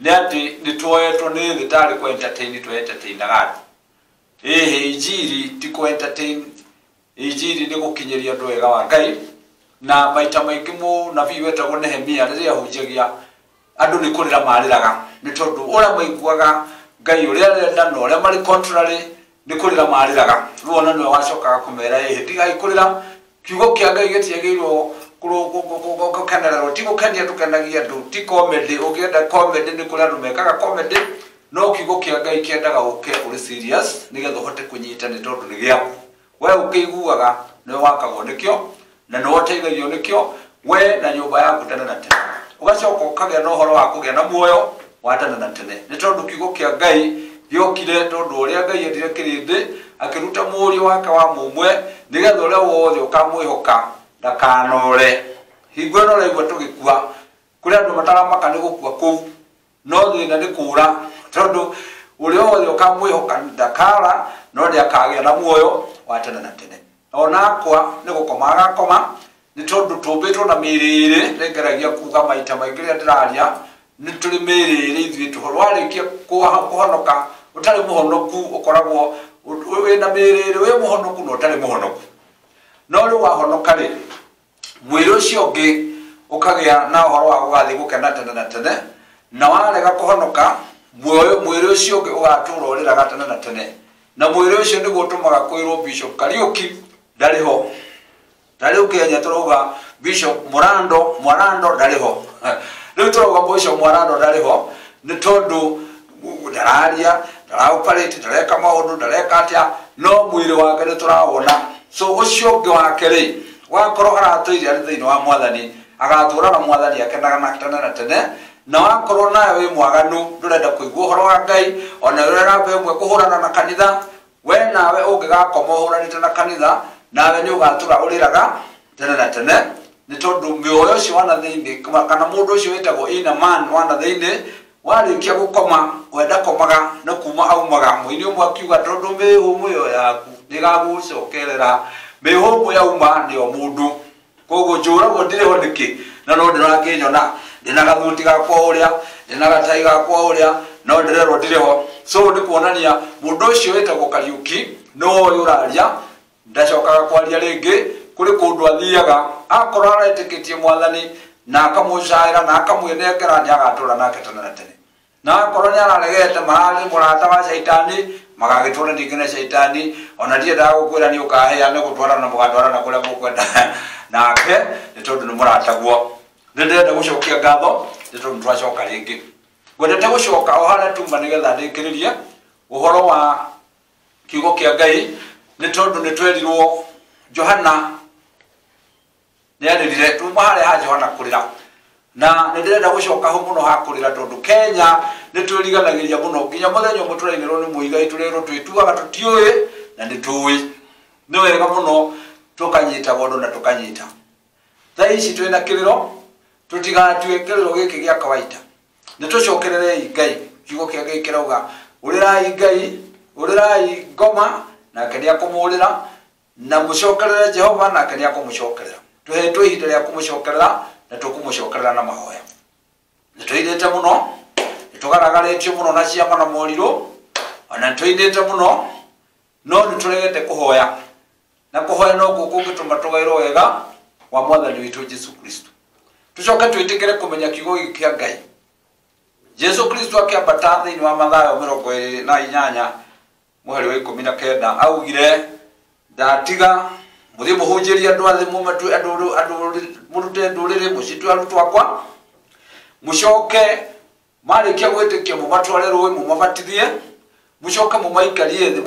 S5: nĩ atĩ nĩ tuoetwo nĩ thĩ tarĩ kũ entertain tũ entertainaga andũ. Ĩhĩ, injiri ti kũ entertain, injiri nĩ gũkinyĩria andũ wega wa Ngai. Na maita maingĩ mũnabii wetagwo Nehemia rĩrĩa ahunjagia andũ nĩ kũrĩra marĩraga, nĩ tondũ ũrĩa maiguaga Ngai ũrĩa arenda na ũrĩa marĩ contrary nĩ kũrĩra marĩraga. Rĩu ona nĩwe wacokaga kũmera ĩhĩ, tigai kũrĩra, kiugo kĩa Ngai gĩtiagĩrĩirwo gũkenererwo, ti gũkenia tũkenagia andũ, ti comedy. Ũngĩenda comedy nĩ kũrĩ andũ mekaga comedy, no kiugo kĩa Ngai kĩendaga ũke ũrĩ serious nĩgetha ũhote kũnyita, nĩ tondũ nĩ gĩaku. We ũkĩiguaga nĩwe wakagwo nĩkĩo na nĩwe ũteithagio nĩkĩo, we na nyũmba yaku tene na tene. Ũgacoka ũkagĩa na ũhoro wa kũgĩa na muoyo wa tene na tene, nĩ tondũ kiugo kĩa Ngai gĩokire tondũ ũrĩa Ngai endire kĩrĩndĩ akĩruta mũriũ wake wa mũmwe nĩgetha ũrĩa wothe ũkamwĩhoka ndakanore. Hingo ĩno ũraigua tũgĩkua, kũrĩ andũ mataramaka nĩ gũkua kũu, no thĩna nĩ kũra, tondũ ũrĩa wothe ũkamwĩhoka ndakara no nĩakagĩa na muoyo wa tene na tene. Onakwa nĩ gũkoma agakoma, nĩ tondũ tũmbĩtwo na mĩĩrĩ ĩrĩ. Nĩngeragia kuga maita maingĩ rĩrĩa ndĩraria, nĩ tũrĩ mĩĩrĩ ĩrĩ ithuĩ tũhoro. Warĩkia kũhonoka ũtarĩ mũhonoku ũkoragwo wĩna mĩĩrĩ ĩrĩ, wĩ mũhonoku na ũtarĩ mũhonoku. No rĩu wahonoka rĩ, mwĩrĩ ũcio ũngĩ ũkagĩa na ũhoro wa gũgathiĩ gũkena tene na tene, na warega kũhonoka mwĩrĩ ũcio ũngĩ ũgatũra ũrĩraga tene na tene. Na mwĩrĩ ũcio nĩguo ũtũmaga kwĩrwo Bishop Kariuki ndarĩ ho. Ta rĩu Kenya tũrauga Bishop Murando, Mwarando ndarĩ ho. Rĩu tũrauga Bishop Mwarando ndarĩ ho nĩ tondũ ndararia, ndaraoperate, ndareka maũndũ, ndareka atĩa, no mwĩrĩ wake nĩ tũrawona. So ũcio ũngĩ wake rĩ, wakorwo aratũire arĩ thĩinĩ wa mwathani, agatũra na mwathani akenaga na tene na tene. Na wakorwo nawe wĩ mwaganu, ndũrenda kũigua ũhoro wa Ngai, ona ũrĩa namba ĩmwe kũhũrana na kanitha, we nawe ũngĩgakoma ũhũranĩte na kanitha, nawe nĩ ũgatũra ũrĩraga tene na tene, nĩ tondũ mĩoyo ũcio wa na thĩinĩ, kana mũndũ ũcio wĩtagwo inner man wa na thĩinĩ, warĩkia gũkoma wenda komaga no kuma aumaga. Mũini ũmwe akiuga tondũ mĩhũmũ ĩyo yaku nĩgagũcokerera, mĩhũmũ yauma nĩyo mũndũ. Koguo njũragwo ndirĩ ho nĩkĩ, na no ndĩrakĩnyona ndĩna gathuti gakwa ũrĩa Ndĩna gatai gakwa ũrĩa no ndĩrerwo ndirĩ ho. So nĩ kuonania mũndũ ũcio wĩtagwo Kariuki no ũyũ ũraria ndacokaga kwaria rĩngĩ. Kũrĩ kũndũ athiaga akorwo aretĩkĩtie mwathani na akamũcaĩra na akamwĩnengera nĩ agatũra nake tene na tene, na akorwo nĩ araregete mararĩ mũrata wa caitani magagĩtũra ningĩ na caitani. Ona ndiendaga gũkwĩra nĩ ũkahĩa nĩ gũtwarana mũgatwarana kũrĩa mũkwenda nake nĩ tondũ nĩ mũrataguo. Nĩ ndĩrenda gũcokia ngatho nĩ tondũ twacoka rĩngĩ. Ngwendete gũcoka o harĩa tuma nĩgetha ndĩkĩrĩrie ũhoro wa kiugo kĩa Ngai, nĩ tondũ nĩ twerirwo Johana nĩ arĩrire. Tuma harĩa ha Johana kũrĩra, na nĩ ndĩrenda gũcoka ho mũno ha kũrĩra tondũ Kenya nĩ twĩriganagĩria mũno nginya mũthenya ũmwe tũrainĩrwo nĩ mũigai tũrerwo twĩtuaga tũtiũĩ na nĩ tũĩ. Nĩ wega mũno tũkanyita ũndũ na tũkanyita. Thaa ici twĩna kĩrĩro, tũtigatue kĩrĩro gĩkĩ gĩa kawaida. Nĩ tũcokererei Ngai. Kiugo kĩa Ngai kĩrauga ũrĩrai Ngai, ũrĩrai ngoma nake nĩ akũmũrĩra, na mũcokerere Jehova nake nĩ akũmũcokerera. Tũhetwo ihinda rĩa kũmũcokerera na tũkũmũcokerera na mahoya. Nĩ tũinĩte mũno, nĩ tũgaragarĩtio mũno na ciama na morirũ, ona nĩ tũinĩte mũno, no nĩ tũregete kũhoya. Na kũhoya nokuo kũngĩtũma tũgaĩrwo wega wa mwathani witũ Jesu Kristo. Tũcoke twĩtĩkĩre kũmenya kiugo gĩkĩ kĩa Ngai. Jesu Kristo akĩambata thĩinĩ wa Mathayo 28 mũhari wa 19 augire ndatiga mũthiĩ mũhunjĩrie andũ a thĩ, mũmatue andũ, mũrute ndũrĩrĩ, mũcitue arutwo akwa, mũcoke marĩkia gwĩtĩkia mũmatware rũĩ mũmabatithie, mũcoke mũmaikarie thĩ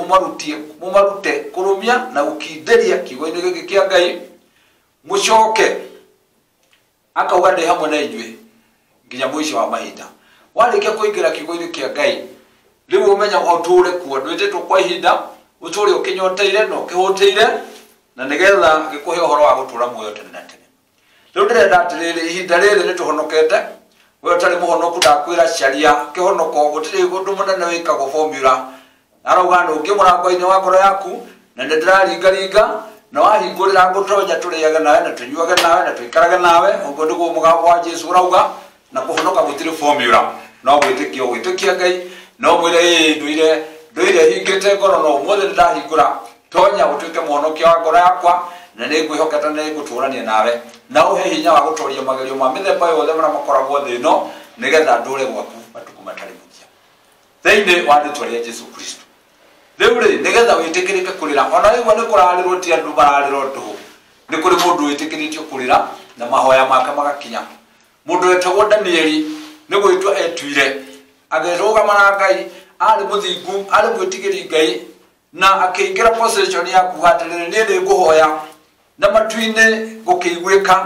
S5: mũmarute kũrũmia na gũkindĩria kiugo-inĩ gĩkĩ kĩa Ngai, mũcoke akauga ndĩ hamwe na inyuĩ nginya mũico wa mahinda. Warĩkia kũingĩra kiugo-inĩ kĩa Ngai rĩu ũmenya ũtũre kuo, ndwĩtĩtwo kwa ihinda, ũtũre ũkĩnyoteire na ũkĩhũtĩire, na nĩgetha gĩkũhe ũhoro wa gũtũra muoyo tene na tene. Rĩu ndĩrenda atĩrĩrĩ, ihinda rĩrĩ nĩ tũhonokete. We ũtarĩ mũhonoku ndakwĩra caria kĩhonoko, gũtirĩ ũndũ mũnene wĩkagwo formula. Arauga nũngĩ mũrango-inĩ wa ngoro yaku na nĩ ndĩraringaringa, na wahingũrĩra ngũtonya tũrĩage nawe na tũnyuage nawe na tũikarage nawe. Ũguo nĩguo mũgambo wa Jesu ũrauga. Na kũhonoka gũtirĩ formula, no gwĩtĩkia ũgwĩtĩkia Ngai, no mwĩre ĩĩ ndũire hingĩte ngoro no ũmũthĩ nĩ ndahingũra, tonya ũtuĩke mũhonokia wa ngoro yakwa na nĩ ngwĩhokete na nĩ ngũtũrania nawe, na ũhe hinya wa gũtoria magerio ma mĩthemba yothe marĩa makoragwo thĩ ĩno, nĩgetha ndũre gwaku matukũ matarĩ mũthia thĩinĩ wa rĩtwa rĩa Jesu Kristo. Rĩu rĩ, nĩgetha wĩtĩkĩrĩke kũrĩra, ona waigua nĩ kũrarĩrwo ti andũ mararĩra tũhũ, nĩ kũrĩ mũndũ wĩtĩkĩrĩtio kũrĩra na mahoya make magakinya. Mũndũ wetagwo Danieli nĩ gwĩtua etuire, agĩrũgama na Ngai, arĩ mũthingu, arĩ mwĩtigĩri Ngai, na akĩingĩra position ya kuga atĩrĩrĩ, niĩ nĩ ngũhoya, na matu-inĩ gũkĩiguĩka.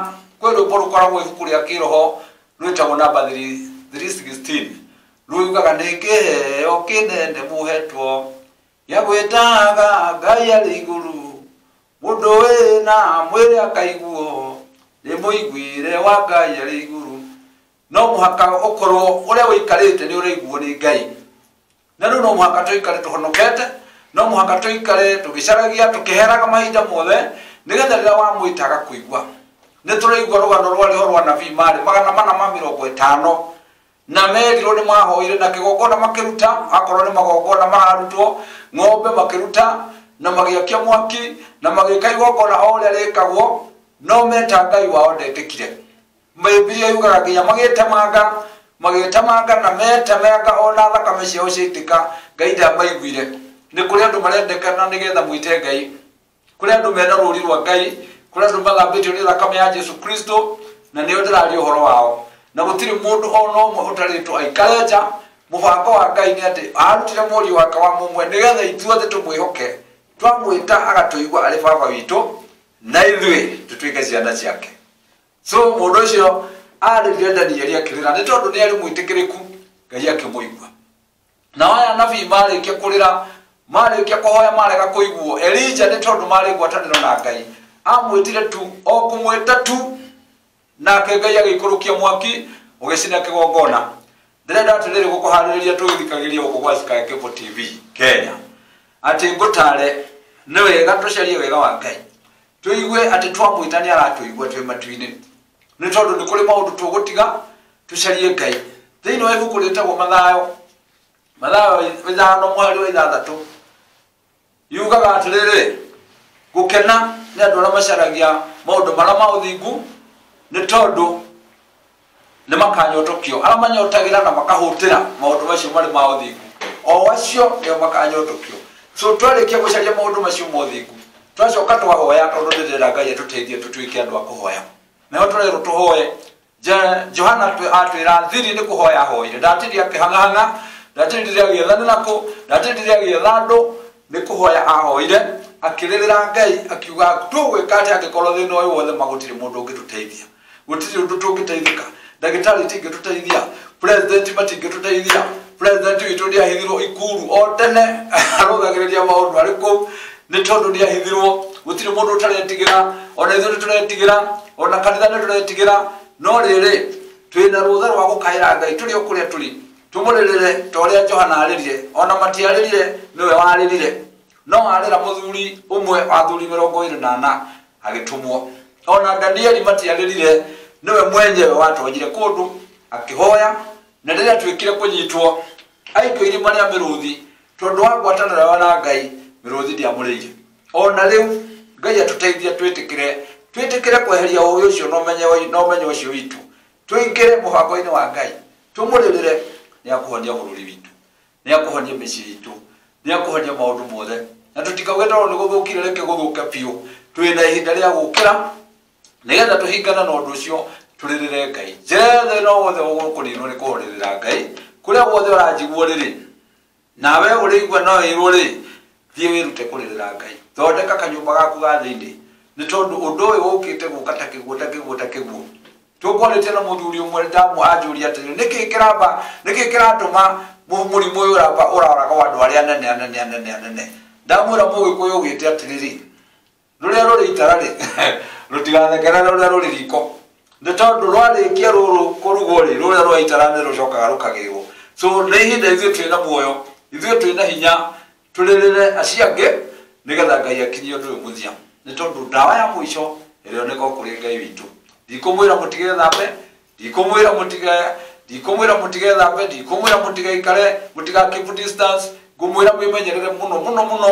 S5: Kwĩ rwĩmbo rũkoragwo ibuku rĩa kĩroho rwĩtagwo namba 316, rũugaga nĩ kĩheo kĩnene mũhetwo gĩa gwĩtaga Ngai arĩ igũrũ, mũndũ wĩna mwĩrĩ akaiguo nĩ mũiguĩre wa Ngai arĩ igũrũ. No mũhaka ũkorwo ũrĩa ũikarĩte nĩ ũraiguo nĩ Ngai, na rĩu no mũhaka tũikare tũhonokete, no mũhaka tũikare tũgĩcaragia tũkĩheraga mahinda mothe, nĩgetha rĩrĩa wamwĩta agakũigua. Nĩ tũraigua rũgano rwarĩ ho rwa nabii marĩ 450 na merirwo nĩ mahoire na kĩgongona makĩruta, akorwo nĩ magongona mararutwo, ng'ombe makĩruta na magĩakia mwaki na magĩka igongona o ũrĩa rĩkagwo, no meta Ngai wao ndetĩkire. Bibilia yugaga nginya magĩtemanga na metemanga ona thakame ciao ciaitĩka, Ngai ndamaiguire. Nĩ kũrĩ andũ marendekana nĩgetha mwĩte Ngai, kũrĩ andũ mena rũri rwa Ngai, kũrĩ andũ mathambĩtio nĩ thakame ya Jesu Kristo, na nĩo ndĩraria ũhoro wao. Na gũtirĩ mũndũ ona ũmwe ũtarĩtwo aikare nja. Mũbango wa Ngai nĩ atĩ arutire mũriũ wake wa mũmwe nĩgetha ithuothe tũmwĩhoke, twamwĩta agatũigua arĩ baba witũ na ithuĩ tũtuĩke ciana ciake. So mũndũ ũcio arĩrire Danieli akĩrĩra nĩ tondũ nĩ arĩ mwĩtĩkĩrĩku, Ngai akĩmũigua. Na aya nabii marĩkia kũrĩra, marĩkia kũhoya marega kũiguo, Elija nĩ tondũ marĩ ngwatanĩro na Ngai amwĩtire tu, o kũmwĩta tu, nake Ngai agĩikũrũkia mwaki ũgĩcina kĩgongona. Ndĩrenda atĩrĩrĩ gũkũharĩrĩria tũgĩthikagĩria gũkũ gwa Sky Cable TV Kenya, atĩ ngũtare nĩ wega tũcarie wega wa Ngai, tũigue atĩ twamwĩta nĩ aratũigua twĩ matu-inĩ, nĩ tondũ nĩ kũrĩ maũndũ tũgũtiga tũcarie Ngai. Thĩinĩ wa ibuku rĩtagwo Mathayo, Mathayo 5:6 yugaga atĩrĩrĩ, gũkena nĩ andũ arĩa macaragia maũndũ marĩa ma ũthingu, nĩ tondũ nĩ makanyotokio. Arĩa manyotagĩra na makahũtĩra maũndũ macio marĩ ma ũthingu, o acio nĩo makanyotokio. So twarĩkia gũcaria maũndũ macio ma ũthingu, twacoka twahoya, tondũ ndĩrenda Ngai atũteithie tũtuĩke andũ a kũhoya. Nayo tũrerwo tũhoye. Johana atwĩra thiri nĩ kũhoya ahoire, ndatindire akĩhang'ahang'a, ndatindire agĩethanĩra kũ, ndatindire agĩetha andũ, nĩ kũhoya ahoire, akĩrĩrĩra Ngai akiuga tũgwĩka atĩa angĩkorwo thĩna ũyũ wothe ma gũtirĩ mũndũ ũngĩtũteithia, gũtirĩ ũndũ tũngĩteithĩka, ndagĩtarĩ itingĩtũteithia, president matingĩtũteithia, president witũ nĩahithirwo Ikuru o tene arũgagĩrĩria maũndũ arĩ kũu, nĩ tondũ nĩahithirwo, gũtirĩ mũndũ ũtaretigĩra, ona ithuĩ nĩtũretigĩra, ona kanitha nĩtũretigĩra. No rĩrĩ, twĩna rũtha rwa gũkaĩra Ngai tũrĩ o kũrĩa tũrĩ, tũmũrĩrĩre ta ũrĩa Johana arĩrire, ona matiarĩrire nĩwe warĩrire. No arĩra mũthuri ũmwe wa athuri 24 agĩtũmwo. Ona Danieli matiarĩrire, nĩwe mwenyewe watonyire kũndũ akĩhoya, na rĩrĩa atuĩkire kũnyitwo aikio irima rĩa mĩrũthi, tondũ wa ngwatanĩro na Ngai, mĩrũthi ndĩamũrĩire. Ona rĩu Ngai atũteithie twĩtĩkĩre kweheria ũũgĩ ũcio na ũmenyo ũcio witũ, tũingĩre mũbango-inĩ wa Ngai, tũmũrĩrĩre, nĩ akũhonia bũrũri witũ, nĩ akũhonia mĩciĩ itũ, nĩ akũhonia maũndũ mothe. Na tũtikauge tondũ nĩ gũthũkire reke gũthũke biũ, twĩna ihinda rĩa gũkĩra nĩgetha tũhingane na ũndũ ũcio, tũrĩrĩre Ngai. Njĩra no wothe ũgũkũninwo nĩ kũhorerera Ngai. Kũrĩa guothe ũranjigua rĩrĩ, nawe ũrĩigua no ĩrwo rĩ, thiĩ wĩrute kũrĩrĩra Ngai. Thondeka kanyũmba gaku ga thĩinĩ, nĩ tondũ ũndũ ũyũ ũkĩte gũka ta kĩguũ, ta kĩguũ, ta kĩguũ. Tũkwarĩtie na mũthuri ũmwe ndamũ anjũria atĩrĩrĩ, nĩkĩ kĩramba, nĩkĩ kĩratũma mũrimũ ũyũ ũramba ũroraga andũ arĩa anene, anene, anene, anene. Ndamwĩra mũgĩkũyũ ũgĩte atĩrĩrĩ, rũrĩa rũrĩ itara rĩ, rũtigathekerere rũrĩa rũrĩ riko, nĩ tondũ rwarĩkia rũrũ kũrugwo rĩ, rũrĩa rwa itara nĩ rũcokaga rũkagĩrwo. So nĩ ihinda ithuĩ twĩna muoyo, ithuĩ twĩna hinya, tũrĩrĩre acio angĩ nĩgetha Ngai akinyie ũndũ ũyũ mũthia, nĩ tondũ ndawa ya mũico ĩrĩoneka kũrĩ Ngai witũ. Ndikũmwĩra mũtigethambe, ndikũmwĩra mũtige, ndikũmwĩra mũtigethambe, ndikũmwĩra mũtigaikare, mũtiga keep distance, ngũmwĩra mwĩmenyerere mũno mũno mũno,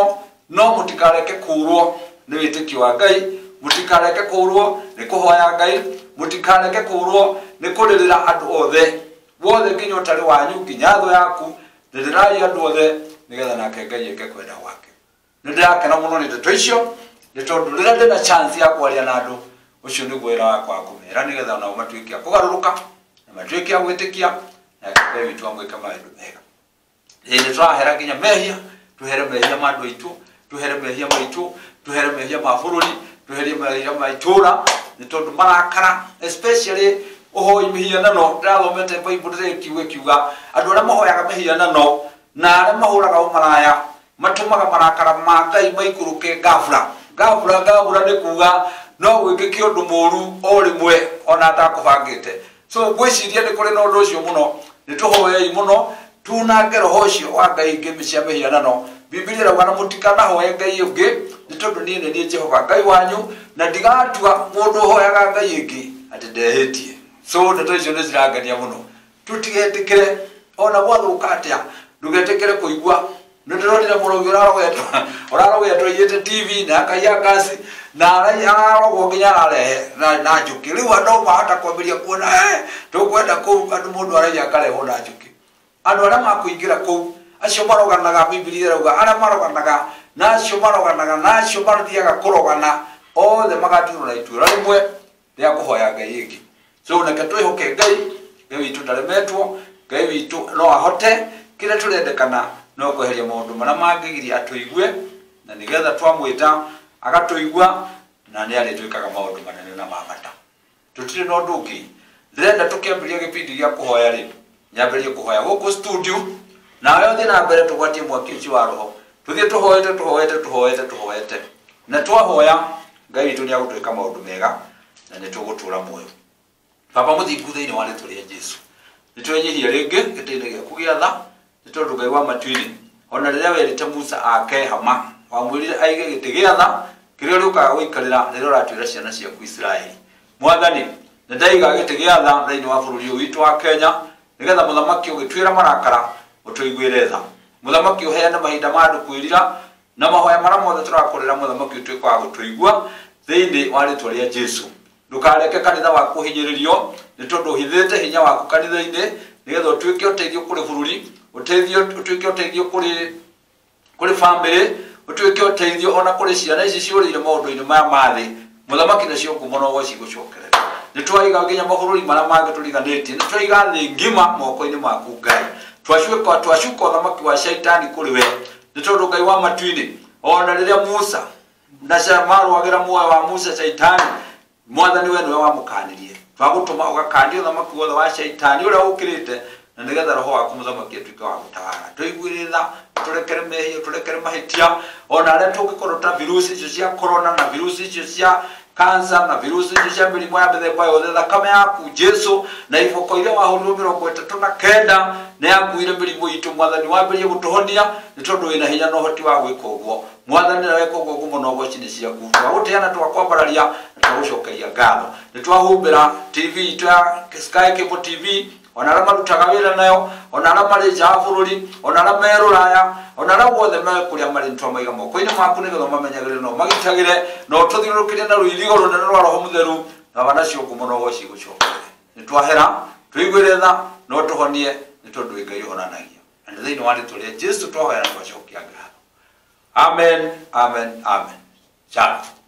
S5: no mũtikareke kũũrwo nĩ wĩtĩkio wa Ngai, mũtikareke kũũrwo nĩ kũhoya Ngai, mũtikareke kũũrwo nĩ kũrĩrĩra andũ othe wothe, nginya ũtarĩ wanyu, nginya thũ yaku, rĩrĩrai andũ othe nĩgetha nake Ngai eke kwenda gwake. Nĩ ndĩrakena mũno nĩ ndeto icio, nĩ tondũ rĩrĩa ndĩna chance ya kwaria na andũ, ũcio nĩguo wĩra wakwa wa kũmera, nĩgetha nao matuĩke a kũgarũrũka na matuĩke a gwĩtĩkia, nake Ngai witũ amwĩke maũndũ mega. Ĩĩ nĩ tũrahera nginya mehia, tũhere mehia ma andũ aitũ, tũhere mehia maitũ, tũhere mehia ma bũrũri, tũherie mehia ma itũũra, nĩ tondũ marakara, especially ũhoi mĩhianano. Ndĩrathomete Bible ndĩrĩ ĩkiuga andũ arĩa mahoyaga mĩhianano na arĩa mahũraga ũmaraya matũmaga marakara ma Ngai maikũrũke gabura gabura gabura, nĩ kuga no gwĩkĩke ũndũ mũũru o rĩmwe ona atakũbangĩte. So ngwĩciria nĩ kũrĩ na ũndũ ũcio mũno, nĩ tũhoei mũno tunange roho ũcio wa Ngai ingĩ cia mĩhianano. Bibilia ĩrauga na mũtikanahoe Ngai ũngĩ, nĩ tondũ niĩ nĩ niĩ Jehova Ngai wanyu, na ndigatua mũndũ ũhoyaga Ngai ĩngĩ atĩ ndehĩtie. So ndeto icio nĩ cirangenia mũno. Tũtigetĩkĩre ona gwathũka atĩa, ndũgetĩkĩre kũigua nĩ ndĩronire mũrogi ũrarogetwo aiyĩte TV na akaiya ngasi na ararogwo nginya ararehe na njũkĩ. Rĩu andũ mahota kwambĩrĩria kuona tũkwenda kũu andũ mũndũ araiya akarehwo na njũkĩ. Andũ arĩa makũingĩra kũu, acio maroganaga, Bibilia ĩrauga arĩa maroganaga na acio maroganaga na acio mathiaga kũrogana othe magaturwo na ituĩro rĩmwe rĩa kũhoya Ngai ĩngĩ. So reke twĩhoke Ngai, Ngai witũ ndaremetwo, Ngai witũ no ahote. Kĩrĩa tũrendekana no kweheria maũndũ marĩa mangĩgiria atũigue, na nĩgetha twamwĩta agatũigua, na nĩ arĩtwĩkaga maũndũ manene na ma bata. Tũtirĩ na ũndũ ũngĩ. Ndĩrenda tũkĩambĩrĩria gĩbindi gĩa kũhoya rĩ, nyambĩrĩrie kũhoya gũkũ studio, nawe ũthiĩ na mbere tũgwatie mwaki ũcio wa roho, tũthiĩ tũhoete tũhoete tũhoete tũhoete, na twahoya Ngai witũ nĩ agũtwĩka maũndũ mega na nĩ tũgũtũra muoyo. Baba mũthingu, thĩinĩ wa rĩtwa rĩa Jesu, nĩ twenyihia rĩngĩ gĩtĩ-inĩ gĩaku gĩa tha, nĩ tondũ Ngai wa matu-inĩ, ona rĩrĩa werĩte Musa ake hama, wamwĩrire aige gĩtĩ gĩa tha kĩrĩa ũrĩũkaga gũikarĩra rĩrĩa ũratuĩra ciana ciaku Isiraeli. Mwathani, nĩ ndaiga gĩtĩ gĩa tha thĩinĩ wa bũrũri ũyũ witũ wa Kenya, Nĩgetha mũthamaki ũgĩtuĩra marakara ũtũiguĩre tha. Mũthamaki ũheane mahinda ma andũ kwĩrira na mahoya marĩa mothe tũrakũrĩra mũthamaki ũtuĩke wa gũtũigua thĩinĩ wa rĩtwa rĩa Jesu. Ndũkareke kanitha waku ũhinyĩrĩrio nĩ tondũ ũhithĩte hinya waku kanitha-inĩ nĩgetha ũtuĩke ũteithio kũrĩ bũrũri, ũteithio ũtuĩke ũteithio kũrĩ bamĩrĩ, ũtuĩke ũteithio ona kũrĩ ciana ici ciũrĩire maũndũ-inĩ maya ma thĩ. Mũthamaki nacio ngumo no cigũcokerera. Nĩ twaiga nginya mabũrũri marĩa mangĩ tũriganĩtie, nĩ twaiga thĩ ng'ima moko-inĩ maku Ngai. Twacuka ũthamaki wa shaitani kũrĩ we nĩ tondũ Ngai wa matu-inĩ ona rĩrĩa Musa na marũagĩra muoyo wa Musa shaitani mwathani we nĩwe wamũkanirie. Twagũtũma ũgakania ũthamaki wothe wa shaitani ũrĩa ũkĩrĩte na nĩgetha roho waku mũthamaki atuĩke wa gũtawara. Tũiguĩre tha, tũrekere mehia, tũrekere mahĩtia ona arĩa tũngĩkorwo ta virusi icio cia corona na virusi icio cia kansa na virusi icio cia mĩrimũ ya mĩthemba yothe. Thakame yaku Jesu na iboko iria wahũrirwo 39 nĩ yakuire mĩrimũ itũ. Mwathani wambĩrĩrie gũtũhonia nĩ tondũ wĩna hinya na ũhoti wa gwĩka ũguo. Mwathani na weka ũguo ngumo na ũgoci nĩ ciaku. Twagũtĩa na twakwambararia na twagũcokeria ngatho. Nĩ twahumbĩra TV itũ ya Sky Cable TV ona arĩa marutaga wĩra nayo, ona arĩa marĩ nja wa bũrũri, ona arĩa me rũraya, ona arĩa guothe me kũrĩa marĩ, nĩ twamaiga moko-inĩ maku nĩgetha ũmamenyagĩrĩre na ũmagitagĩre na ũtũthiũrũrũkĩrie na rũirigo rũnene rwa Roho Mũtheru na wanacio ngumo na ũgoci igũcokerere. Nĩ twahera, tũiguĩre tha na ũtũhonie nĩ tondũ wĩ Ngai ũhonanagia. Na nĩ thĩinĩ wa rĩtwa rĩa Jesu twahoya na twacokia ngatho. Amen, amen, amen. Shalom.